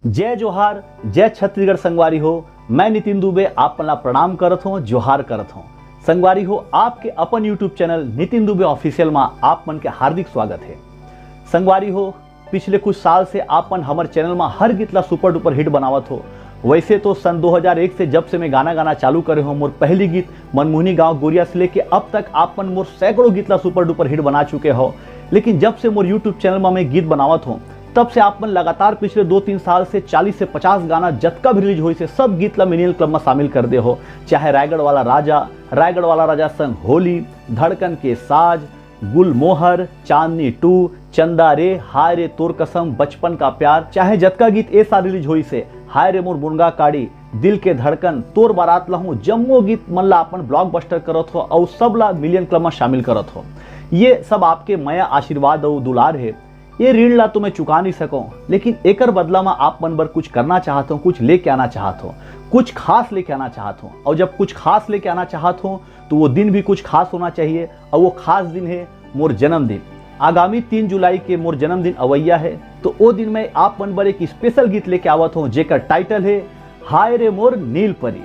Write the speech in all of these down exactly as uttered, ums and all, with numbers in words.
जय जोहार, जय छत्तीसगढ़ संगवारी हो। मैं नितिन दुबे आप मन ला प्रणाम करत हों, जोहार करत हों। संगवारी हो, आपके अपन YouTube channel Nitin Dubey official मा आप मन के हार्दिक स्वागत है। संगवारी हो, पिछले कुछ साल से आप मन हमर चैनल मा हर गीत ला सुपर डुपर हिट बनावत हो। वैसे तो सन दो हज़ार एक से जब से मैं गाना गाना चालू करे हों, मोर पहली गीत मनमोहनी गांव गोरिया से लेके अब तक आप मन मोर सैकड़ों गीत ला सुपर डुपर हिट बना चुके हो। लेकिन जब से मोर YouTube चैनल मा मैं गीत बनावत हों, तब से आप मन लगातार पिछले दो तीन साल से चालीस से पचास गाना जतका भी रिलीज होइस हे, सब गीत ला मिलियन क्लब मा शामिल कर दे हो। चाहे रायगढ़ वाला राजा, रायगढ़ वाला राजा संग होली, धड़कन के साज, गुलमोहर, चांदनी टू, चंदा रे, हाय रे तोर कसम, बचपन का प्यार, चाहे जतका गीत ए साल रिलीज होइस हे, हाय रे मोर मुनगा काड़ी, दिल के धड़कन, तोर बारात लहूं, जम्मो गीत मन ला अपन ब्लॉकबस्टर करत हो अउ सब ला मिलियन क्लब मा शामिल करत हो। ये सब आपके मया, आशीर्वाद अउ दुलार हे। ये ऋण ला तो मैं चुका नहीं सकूं, लेकिन एकर बदला मा आप मन बर कुछ करना चाहत हों, कुछ लेके आना चाहत हों, कुछ खास लेके आना चाहत हों। अउ जब कुछ खास लेके आना चाहत हों, तो वो दिन भी कुछ खास होना चाहिए, अउ वो खास दिन हे मोर जन्मदिन। आगामी तीन जुलाई के मोर जन्मदिन अवैया हे, तो ओ दिन मैं आप मन बर एक स्पेशल गीत लेके आवत हों, जेकर टाइटल हे हाय रे मोर नील परी।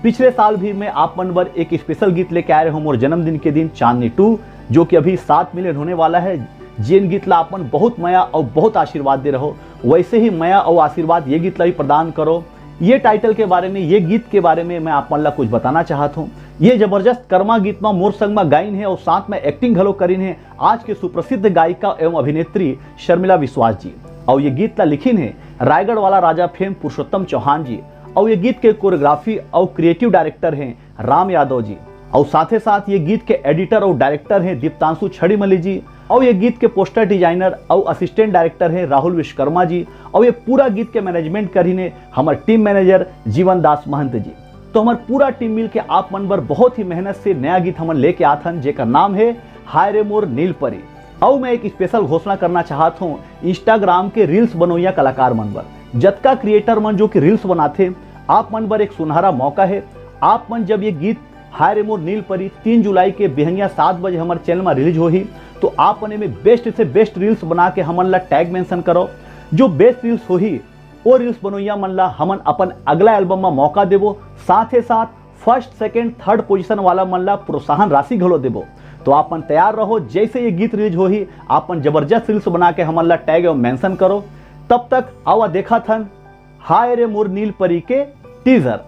पिछले साल भी मैं आप मन बर एक स्पेशल गीत लेके आए रहे हों मोर जन्मदिन के दिन, चांदनी टू, जो कि अभी सात मिलियन होने वाला हे। जेन गीत ला आप मन बहुत मया अउ बहुत आशीर्वाद दे रहो, वैसे ही मया अउ आशीर्वाद ये गीत ला भी प्रदान करो। ये टाइटल के बारे में, ये गीत के बारे में मैं आप मन ला कुछ बताना चाहत हों। ये जबरदस्त कर्मा गीत मा मोर संग मा गाइन हे अउ साथ में एक्टिंग घलो करिन हे आज के सुप्रसिद्ध गायिका एवं अभिनेत्री शर्मिला विश्वास जी। अउ ये गीत ला लिखिन हे रायगढ़ वाला राजा फेम पुरुषोत्तम चौहान जी। अउ ये गीत के कोरियोग्राफी अउ क्रिएटिव डायरेक्टर हे राम यादव जी। अउ साथे साथ ये गीत के एडिटर अउ डायरेक्टर हे दीप्तांशु छड़ीमली जी। अउ ये गीत के पोस्टर डिजाइनर अउ असिस्टेंट डायरेक्टर हे राहुल विश्वकर्मा जी। अउ ये पूरा गीत के मैनेजमेंट करिन हे हमर टीम मैनेजर जीवन दास महंत जी। तो हमर पूरा टीम मिल के आप मन बर बहुत ही मेहनत से नया गीत हमन लेके आत हन, जेकर नाम हे हाय रे मोर नील परी। अउ मैं एक स्पेशल घोषणा करना चाहत हों Instagram के रील्स बनोइया कलाकार मन बर। जतका क्रिएटर मन जो कि रील्स बनाथे, आप मन बर एक सुनहरा मौका हे। आप मन जब ये गीत हाय रे मोर नील परी तीन जुलाई के बिहनिया सात बजे हमर चैनल मा रिलीज होही, तो आप मन एमे बेस्ट से बेस्ट रील्स बना के हमन ला टैग मेंशन करो। जो बेस्ट रील्स होही, ओ रील्स बनोइया मन ला हमन अपन अगला एल्बम मा मौका देबो। साथे साथ फर्स्ट, सेकंड, थर्ड पोजीशन वाला मन ला प्रोत्साहन राशि घलो देबो। तो आप मन तैयार रहो, जैसे ये गीत रिलीज होही, आप मन जबरदस्त रील्स बना के हमन ला टैग एवं मेंशन करो। तब तक आवा देखत हन हाय रे मोर नील परी के टीजर।